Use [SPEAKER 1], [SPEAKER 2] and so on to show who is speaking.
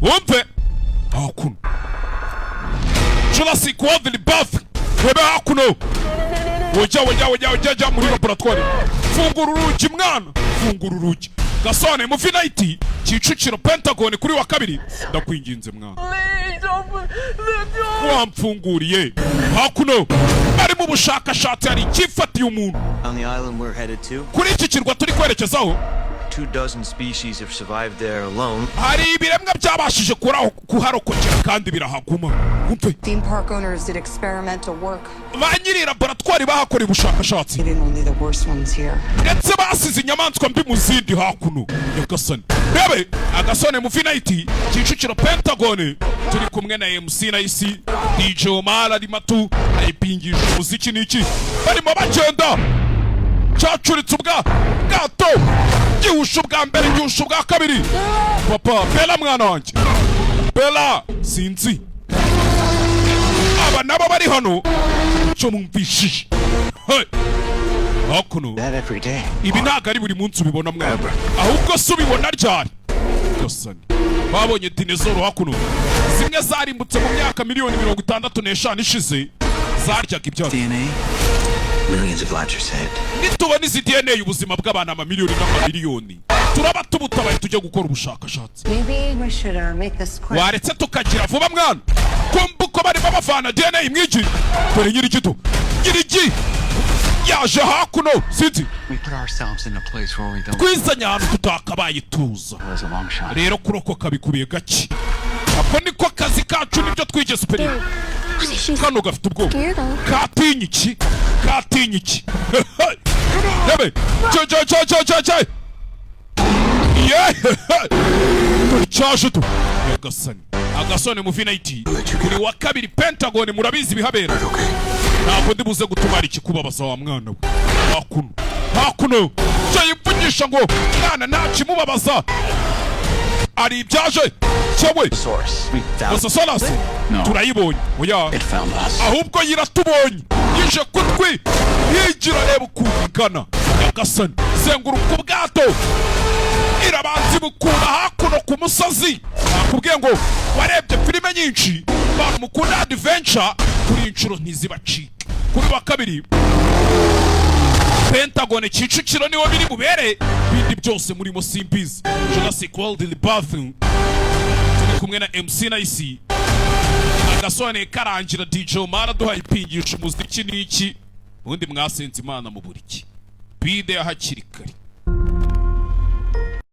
[SPEAKER 1] Wumve hakuno, Jurassic World Rebirth. Rebe hakuno, ujya ujya ujya ujya jya muri laboratwari. Fungura urugi mwana, fungura urugi. Gasone Movie Night, Kicukiro Pentagon, kuri wa kabiri. Ndakwinginze mwana, wamfunguriye. Hakuno bari mu bushakashatsi, hari icyifatiye umuntu.
[SPEAKER 2] On the island we're headed to,
[SPEAKER 1] Kuri iki kirwa turi kwerekezaho,
[SPEAKER 2] 24 species have survived there alone.
[SPEAKER 1] hari ibiremwa byabashije kuharokokera kandi birahaguma. Umve.
[SPEAKER 3] Theme park owners did experimental work,
[SPEAKER 1] Ba nyiri laboratwari bahakoreye ubushakashatsi,
[SPEAKER 3] leaving only the worst ones here.
[SPEAKER 1] ndetse basize inyamaswa mbi mu zindi hakuno. Nyagasani, rebe agasone Movie Night, Kicukiro Pentagon. Turi kumwe na MC Nice, DJ Omar arimo atu ayipingisha umuziki n'iki. Barimo bagenda, cyacuritse ubwa bwato, gihusha ubwa mbere, gihusha ubwa kabiri. Papa Bella, mwana wanjye Bella, sinzi aba nabo bari hano icyo mumvishije. Hey! Hakuno.
[SPEAKER 2] That every day.
[SPEAKER 1] Ibi ntabwo ari buri munsi ubibona mwana, ahubwo se ubibona ryari? Gasani, babonye dinezoro hakuno, zimwe zarimbutse mu myaka miliyoni 65 ishize, zaryaga ibyatsi.
[SPEAKER 2] DNA. Millions of lives are saved.
[SPEAKER 1] Nitubona izi DNA, ubuzima bw'abantu amamiliyoni n'amamiliyoni turaba tubutabaye. Tujya gukora ubushakashatsi.
[SPEAKER 3] Maybe we should make this quick.
[SPEAKER 1] Waretse tukagira vuba mwana. Kumva uko barimo bavana DNA mwigi. Dore nyirigito, nyirigi yaje hakuno, sinzi.
[SPEAKER 4] We put ourselves in a place where we don't.
[SPEAKER 1] Twizanye ahantu tutakabaye tuza.
[SPEAKER 4] It was a long shot.
[SPEAKER 1] Rero kurokoka bikubiye gake. Ako niko kazi kacu, nibyo twigeze peri. Kano gafite ubwoba, katinye iki? Katinye iki? Yabe cyo cyo cyo cyo cyo cyo ye, dore cyaje tu. Nyagasani, agasone Movie Night, buri wa kabiri Pentagon, murabizi ibihabera. Ntabwo ndi buze gutumara ikikubabaza wa mwana we. Hakuno, hakuno cyo yivugisha ngo mwana nta kimubabaza, ari ibyaje cyewe.
[SPEAKER 4] Source. We found.
[SPEAKER 1] Gusa solasi
[SPEAKER 4] No.
[SPEAKER 1] turayibonye. Oya.
[SPEAKER 4] It found us.
[SPEAKER 1] Ahubwo yiratubonye, yije kutwi yigira. Reba ukuntu ingana. Nyagasani, zenguruka ubwato, irabanza ibukura hakuno ku musozi. Nakubwiye ngo warebye filime nyinshi, bantu mukunda adventure, kuri iyi nshuro ntizibacike. Kuri wa kabiri Pentagon Kicukiro niwo biri bubere. Ibindi byose murimo simbizi. Jurassic World Rebirth, turi kumwe na MC Nice. Agasobanuye karangira, DJ Omar aduhaye ipingisha umuziki n'iki. Ubundi mwasenze Imana mu buriki bide hakiri kare.